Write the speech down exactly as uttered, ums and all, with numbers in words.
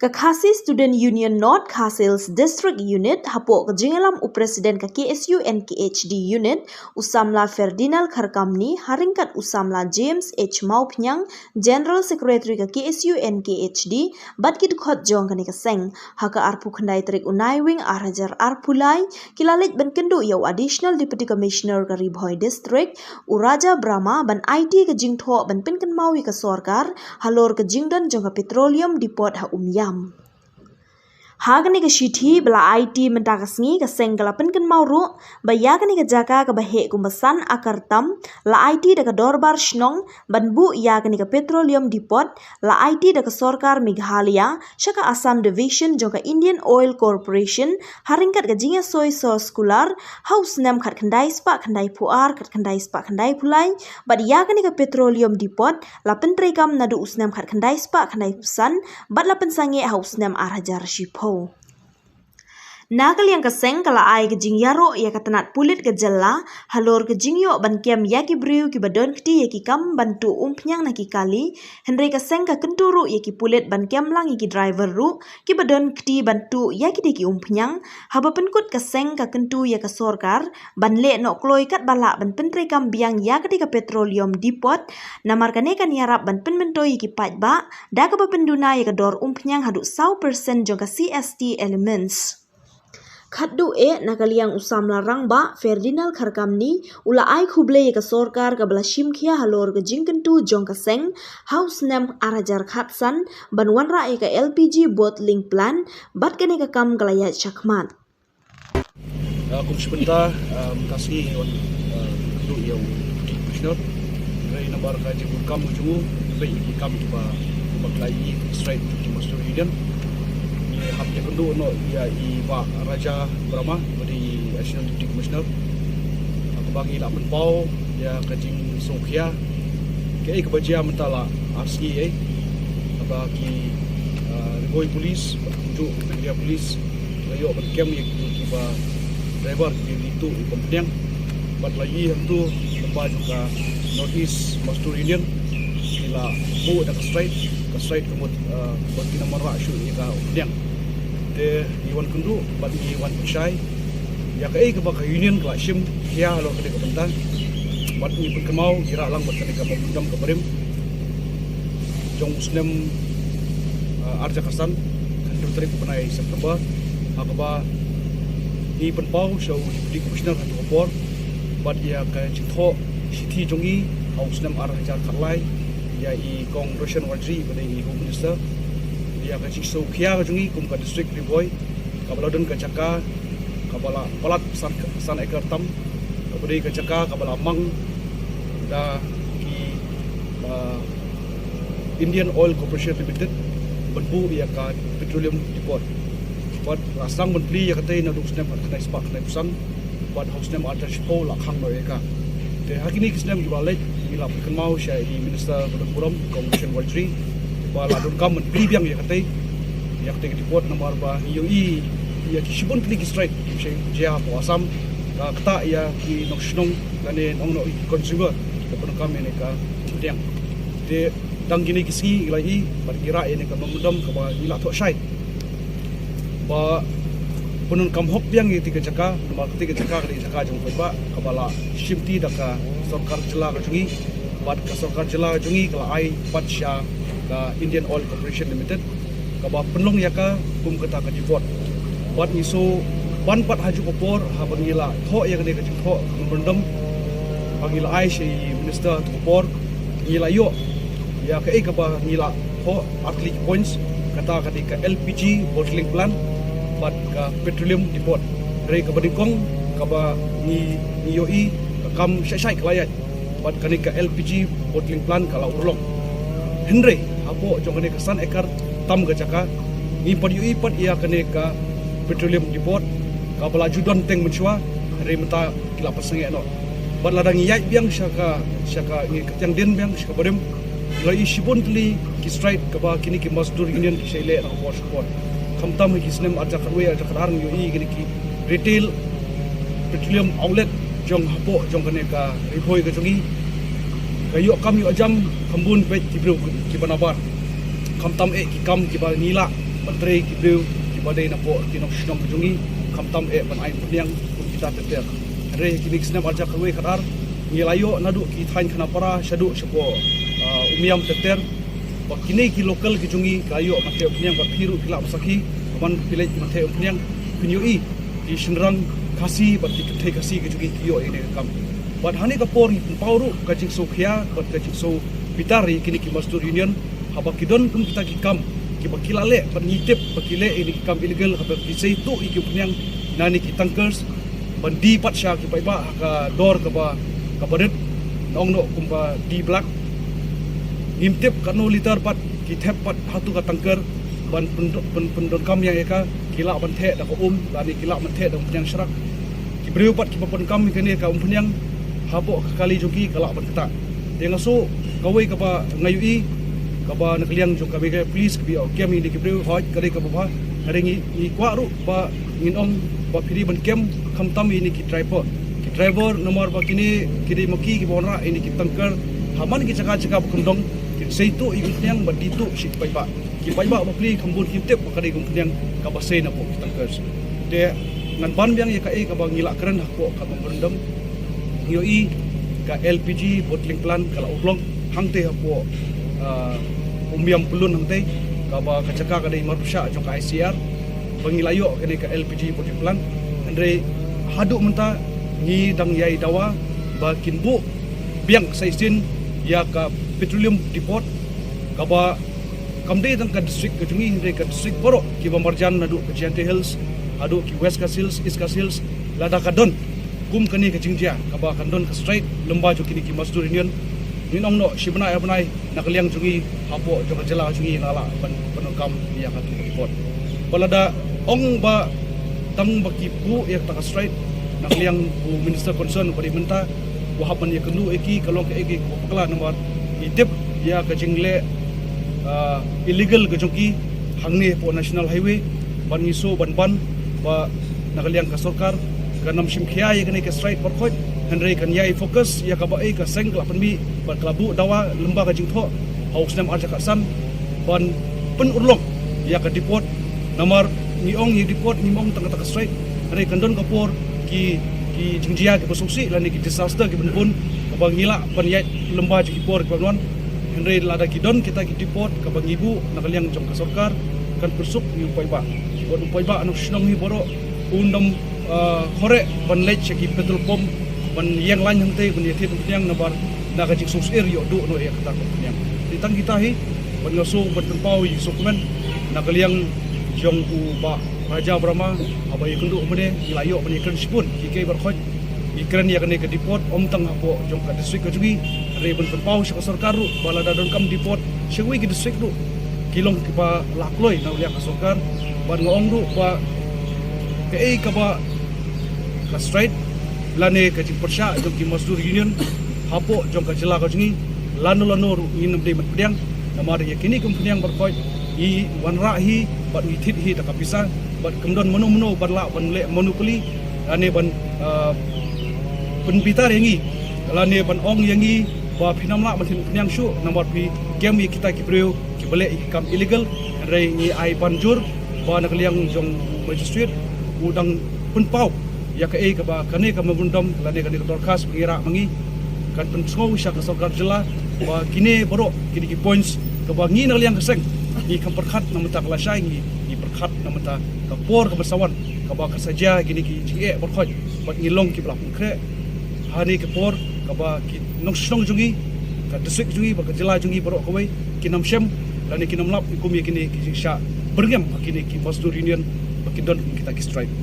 Ka Khasi Student Union North Khasi Hills District Unit, hapoh ka jingïalam u President ka K S U N K H D Unit, u samla Ferdinand Kharkamni, ha ryngkat u samla James H Mawphniang, General Secretary ka K S U N K H D, bad ki dkhot jong kane ka seng, ha ka arphew khyndai tarik u Naiwieng ar hajar arphew lai, ki la leit ban kynduh ïa u Additional Deputy Commissioner ka Ri Bhoi District, u Raja Brahma, ban aiti ka jingthoh ban pynkynmaw ïa ka sorkar halor ka jingdon jong ka petroleum depot ha Umiam. Ha kane ka shithi ba la aiti mynta ka sngi, ka seng ka la pynkynmaw ruh ba ïa kane ka jaka kaba heh kumba san akar tam, la aiti da ka dorbar shnong ban buh ïa kane ka petroleum depot, la aiti da ka sorkar Meghalaya sha ka Assam Division jong ka Indian Oil Corporation, ha ryngkat ka jingïasoi soskular ha u snem khatkhyndai spah khyndaiphew ar, khatkhyndai spah khyndaiphew lai, bad ïa kane ka petroleum depot la pyntreikam naduh u snem khatkhyndai spah khyndaiphew san, bad la pynsangeh ha u snem ar hajar shiphew. Na ka liang ka seng ka la ai ka jingïaroh ïa ka tnat pulit ka jylla halor ka jingïoh ban kem ïa ki briew kiba don kti ïa ki kam ban tuh umphniang na ki kali, hynrei ka seng ka kyntu ruh ïa ki pulit ban kem lang ïa ki driver ruh kiba don kti ban tuh ïa kine ki umphniang. Haba pynkut ka seng ka kyntu ïa ka sorkar ban leh noh kloi katba lah ban pyntreikam biang ïa kane ka petroleum depot, namar kane kan ïarap ban pynmyntoi ïa ki paidbah da kaba pynduna ïa ka dor umphniang haduh saw percent jong ka C S T elements. Khatduh eh, na ka liang u samla rangbah Ferdinand Kharkamni u la ai khublei ïa ka sorkar kaba la shim khia halor ka jingkyntu jong ka seng ha u snem ar hajar khatsan ban wanrah ïa ka L P G bottling plant, bad kane ka kam ka la ïaid shakhmat. Ah, kum shi bynta, ah, mynta ka sngi ngi wan, ah, kynduh ïa u Deputy Commissioner. Hynrei namar ka jingbun kam ka jong u, bad ïa ki kam kiba, kiba la ïohi straight ki Master Union. Ngi hap ïakynduh noh ïa i Bah Raja Brahma, ba dei i Additional Deputy Commissioner. Ah, kaba ngi la pynpaw ïa ka jingsngewkhia. Kaei kaba jia mynta la ar sngi eh. Kaba ki, ah, Ri Bhoi Police, bad kumjuh Meghalaya Police, la ïoh ban kem ïa kito kiba driver kiba ïa tuh ïa ka umphniang. Bad la ïohi hangto lyngba jong ka North East Master Union, ki la buh da ka strike, ka strike ka mut, ah, ba kin ym wanrah shuh ïa ka umphniang. Te ngi wan kynduh bad ngi wan pynshai ïa kaei kaba ka union ka la shim khia halor kane ka bynta. Bad ngi pynkynmaw ngi rah lang bad kane ka memorandum ka barim jong u snem, ah, ar hajar khatsan, hynriew tarik u bnai September, ha kaba ngi pynpaw sha u Deputy Commissioner ha kato ka por bad ïa ka jingthoh shithi jong ngi ha u snem ar hajar khatlai ïa i Kong Roshan Warjri ba dei i Home Minister, ïa ka jingsngewkhia ka jong ngi kum ka District Ri Bhoi, kaba la don ka jaka kaba la palat san, san ekar tam, kaba dei ka jaka kaba la mang da ki, ah, Indian Oil Corporation Limited ban buh ïa ka petroleum depot. Bad la sdang ban plie ïa katei naduh u snem khatkhyndai spah khyndaiphew san, bad ha u snem ar hajar shiphew la khang noh ïa ka. Te ha kine ki snem kiba la leit ngi la pynkynmaw sha i Minister ba don burom, Kong Roshan Warjri, ba la donkam ban plie biang ïa katei, ïa katei ka depot namar ba ngi ïohi ïa ki shibun tylli ki strike ki shai jia hapoh Assam, ka ktah ïa ki nongshong lane nong noh ki consumer kiba donkam ïa kane ka umphniang. Te dang kine ki sngi ngi la ïohi bad ngi rah ïa kane ka memorandum kaba ngi la thoh shai ba pyndonkam hok biang ïa katei ka jaka, namar katei ka jaka ka dei ka jaka jong u paidbah kaba la shimti da ka sorkar jylla ka jong ngi, bad ka sorkar jylla ka jong ngi ka la ai pat sha ka Indian Oil Corporation Limited kaba pynlong ïa ka kum kata ka depot. Bad ngi shu ban pat ha kajuh ka por haba ngi la thoh ïa kane ka jingthoh ka memorandum ba ngi la ai sha i Minister ha kato ka por, ngi la ïoh ïa kaei kaba ngi la thoh, artylli ki points, kata ka dei ka L P G bottling plant bad ka petroleum depot. Hynrei kaba nyngkong kaba ngi, ngi ïohi ka kam shai shai ka la ïaid bad kane ka L P G bottling plant ka la urlong. Hynrei hapoh jong kane ka san ekar tam ka jaka ngim pat ïohi pat ïa kane ka petroleum depot kaba la ju don teng mynshuwa, hynrei mynta ki la pynsangeh noh. Bad lada ngi ïaid biang sha ka, sha ka, ngi kyntiew biang sha ka barim, ngi la ïohi shibun tylli ki strike kaba kine ki Mazdoor Union ki shai leh na ka por sha ka por. Khamtam ha ki snem ar hajar khatwei ar hajar khatar ngi ïohi kine ki retail petroleum outlet jong hapoh jong kane ka Ri Bhoi ka jong ngi ka ïoh kam ïoh jam kham bun beit ki briew kiba nabar. Khamtam eh ki kam kiba ngi lah ban trei ki briew kiba dei napoh ki nongshong jong ngi, khamtam eh ban ai umphniang kum kita ter ter. Hynrei kine ki snem arja kawei khatar ngi la ïoh naduh ki thaiñ Khanapara shaduh shapoh, ah, Umiam ter ter. Ba kine ki local ki jong ngi ka ïoh ban theh umphniang, ba phi ruh ki lah ban sakhi, ban phi leit ban theh umphniang, phin ïohi ki shynrang Khasi bad ki kynthei Khasi ki jong ngi ki ïoh ïa kane ka kam. Bad ha kane ka por ngi pynpaw ruh ka jingsngewkhia bad ka jingsngewbitar ïa kine ki Mazdoor Union, haba ki don kum kita ki kam kiba ki la leh bad ngi tip ba ki leh ïa kine ki kam illegal, haba ki sei tuh ïa ki umphniang na kine ki tankers ban die pat sha ki paidbah ha ka dor kaba, kaba rit, ngi ong noh kumba die black. Ngim tip katno litar pat ki thep pat ha tu ka tanker ban pyn-, pyn-, pyndonkam ïa ka, ki lah ban theh da ka um lane ki lah ban theh da ka umphniang sharak. Ki briew pat kiba pyndonkam ïa kane ka umphniang hapoh ka kali jong ki ka lah ban ktah. Te nga sngew kawei kaba nga ïohi kaba na ka liang jong ka Meghalaya Police kaba ïoh kem ïa kine ki briew, hooid, ka dei kaba bha. Hynrei ngi, ngi kwah ruh ba ngin ong ba phi dei ban kem khamtam ïa kine ki driver. Ki driver namar ba kine ki dei ma ki kiba wanrah ïa kine ki tanker ha man ki jaka jaka ba kyndong, kin sei tuh ïa ki umphniang bad die tuh sha ki paidbah. Ki paidbah bapli kham bun kim tip ba ka dei ka umphniang kaba sei napoh ki tankers. Te ngan ban biang ïa kaei kaba ngi la kren hapoh ka memorandum. Ngi ïohi ka L P G bottling plant ka la urlong hangtei hapoh, ah, Umiam Pyllun hangtei, kaba ka jaka ka dei marpyrshah jong ka I C R. Ba ngi la ïoh kane ka L P G bottling plant. Hynrei haduh mynta ngi dang ïai dawa ba kin buh biang sa shisien ïa ka petroleum depot, kaba kam dei tang ka district ka jong ngi, hynrei ka district baroh kiba marjan, naduh ka Jaintia Hills haduh ki West Khasi Hills, East Khasi Hills, lada ka don kum kane ka jingjia kaba kan don ka strike lyngba jong kine ki Mazdoor Union, ngin ong noh shi bnai ar bnai na ka liang jong ngi hapoh jong ka jylla jong ngi la lah ban pyndonkam ïa kata ka depot. Ba lada ong ba tang ba ki buh ïa kata ka strike, na ka liang u minister concern ba dei mynta u hap ban ïakynduh ïa ki, ka long kaei kaei kaba bakla namar ngi tip ïa ka jingleh, ah, illegal ka jong ki hangne hapoh National Highway. Bad ngi sngew ban ban ba na ka liang ka sorkar kan ym shim khia ïa kane ka strike baroh khoit, hynrei kan ïai focus ïa kaba ei ka seng ka la pynmih bad ka la buh dawa lyngba ka jingthoh ha u snem arhajar khatsan ban pynurlong ïa ka depot. Namar ngi ong ïa depot, ngim ong tang kata ka strike, hynrei kan don ka por ki, ki jingjia kiba sngewsih lane ki disaster kiba bun kaba ngi lah ban ïaid lyngba jong ki por kiba wan. Hynrei lada ki don kita ki depot kaba ngi buh na ka liang jong ka sorkar, kan pynsuk ïa u paidbah. Wat u paidbah nongshong hi baroh un ym, ah, khreh ban leit sha ki petrol pump ban ïeng lain hangtei ban ïathied umphniang namar na ka jingsngewsih ïoh duh noh ïa kata ka umphniang. Te tang kita hi bad nga sngew ban pynpaw ïa ki sngewkmen na ka liang jong u Bah Raja Brahma, haba ïakynduh mynne ngi la ïoh ban ïakren shibun kiei kiei baroh khoit. Ngi kren ïa kane ka depot ym tang hapoh jong ka district ka jong ngi, hynrei ban pynpaw sha ka sorkar ruh ba lada donkam depot sha kiwei ki district ruh ki long kiba la kloi na ka liang ka sorkar. Bad nga ong ruh ba kaei kaba ka strike lane ka jingpyrshah jong ki Mazdoor Union hapoh jong ka jylla ka jong ngi, lano lano ruh ngin ym dei ban pdiang. Namar ïa kine ki umphniang baroh khoit ngi wanrah hi bad ngi thied hi da ka pisa, bad kam don mano mano ban lah ban leh monopoly lane ban, ah, pynbitar ïa ngi lane ban ong ïa ngi ba phin ym lah ban thied umphniang shuh namar phi kem ïa kita ki briew kiba leh ïa ki kam illegal. Hynrei ngi ai ban jur ba na ka liang jong u magistrate u dang pynpaw ïa kaei kaba kane ka memorandum lane kane ka dorkhas ba ngi rah ma ngi kan pynsngew sha ka sorkar jylla ba kine baroh kine ki points kaba ngi na ka liang ka seng ngi kham pyrkhat na ka bynta ka lashai, ngi, ngi pyrkhat na ka bynta ka por kaba sa wan kaba kan sa jia kine ki jingeh baroh khoit bad ngi long kiba la pynkhreh ha kane ka por kaba ki nongshong jong ngi, ka district jong ngi bad ka jylla jong ngi baroh kawei kin ym shem lane kin ym lap kum ïa kine ki jingshah byrngem ha kine ki Mazdoor Union ba kin don kum kita ki strike.